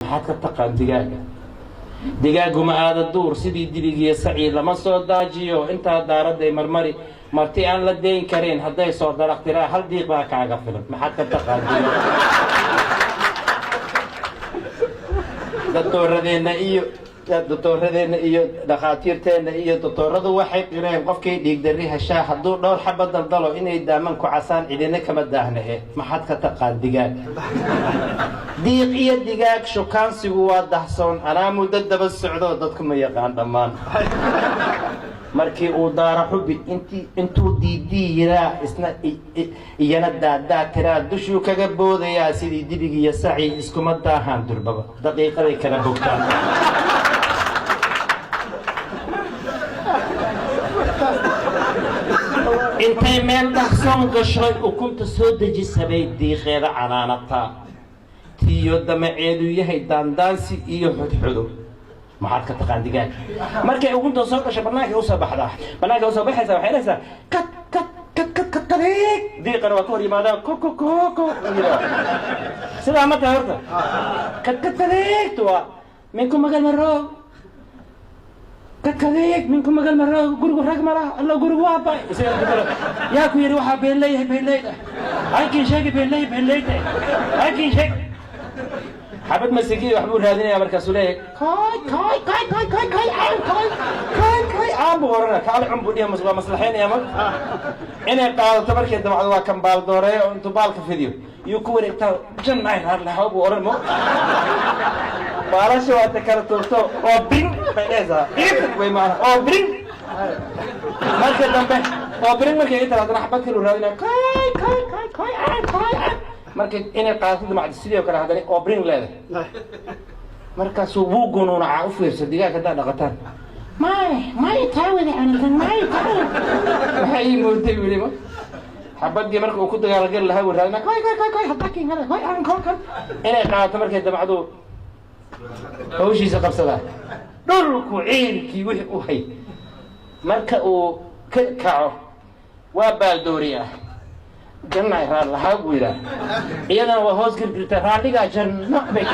Maxaad ka taqaan digaaga? Digaaguma aada duur sidii dibigiyo sacii lama soo daajiyo. Intaa daaradday marmari marti aan la dayn karin, hadday soo dalaqtiraa hal diiq baa kaaga filan. Maxaad ka taqaan digaag? Doctooradeenna iyo doctooradeenna iyo dhakhaatiirteenna iyo doctooradu waxay qireen qofkay dhiigdarri heshaa hadduu dhowr xaba daldalo inay daaman ku casaan, cidina kama daahnahe. Maxaad ka taqaan digaag? Diiq iyo digaag shukaansigu waa dahsoon, anaa muddo daba socdo, dadku ma yaqaan dhammaan. Markii uu daara xubi intii intuu diidii yiraa, isna iyana daadaa tiraa, dushuu kaga boodayaa sidii dibigiiyo sacii. Iskuma daahaan durbaba, daqiiqaday kala bogtaan. Intay meel dhaqsoon gashoy ukunta soo dejisabay diiqeeda canaanataa, tiyo damaceedu yahay daandaansi iyo xudxudo. Maxaad ka taqaan digaag? Markay ukunta soo gasho bannaankay usoo baxdaa, bannaankay usoo baxaysaa, waxay dhahaysaa kad kad kad kad kad kadeeg. Diiqana waa ka hor yimaadaa, ko ko ko ko yiraa. Sidaa ma tahay horta? Kad kad kadeegtu waa minku magal maroog, kadkadeeg minku magal maroog, gurigu rag ma laha, alla gurigu waa bay. Yaa ku yidhi waxaa been leeyahay? Beenleyda halkiin sheegi, beenley beenleyda halkiin sheeg. Xabad masiki waxbuu raadinayaa, markaasuu leeyahay kay kay kay kay kay kay caan kay kay kay caan buu oranaya, kaale cun buu dhihi, waa maslaxaynaya. Mar inay qaadato markay dabacdo waa kan baaldooreeyo oo intuu baalka fidiyo yuu ku wareegtaa, jannaay raarlahaw buu oran. Mo baalasha waata kala tuurto oo bring bay dhehaysaa, way maana oo bring. Marka dambe oo bring markay i tirahdana xabad kalu raadinaya, kay kay kay kay caan kay caan. Markay inay qaadato damacdo sidii oo kale haddana oo bring leedahay, markaasuu wuu gunuunacaa. U fiirso digaag haddaad dhaqataan, may may taawada anigan may taawada maxay ii mooday weli ma xabadii marka uu ku dagaalgali lahaa wuu raadinaa, kay kay kay kay hadda kin hada kay aan kay kay. Inay qaadato markay damacdu hawshiisa qabsadaa, dhulku ciilkii wixii u hay. Marka uu ka kaco waa baaldooriyaa, janna raad lahaa buu yidhaah, iyadana waa hoos girgirta, raalligaa janno bay.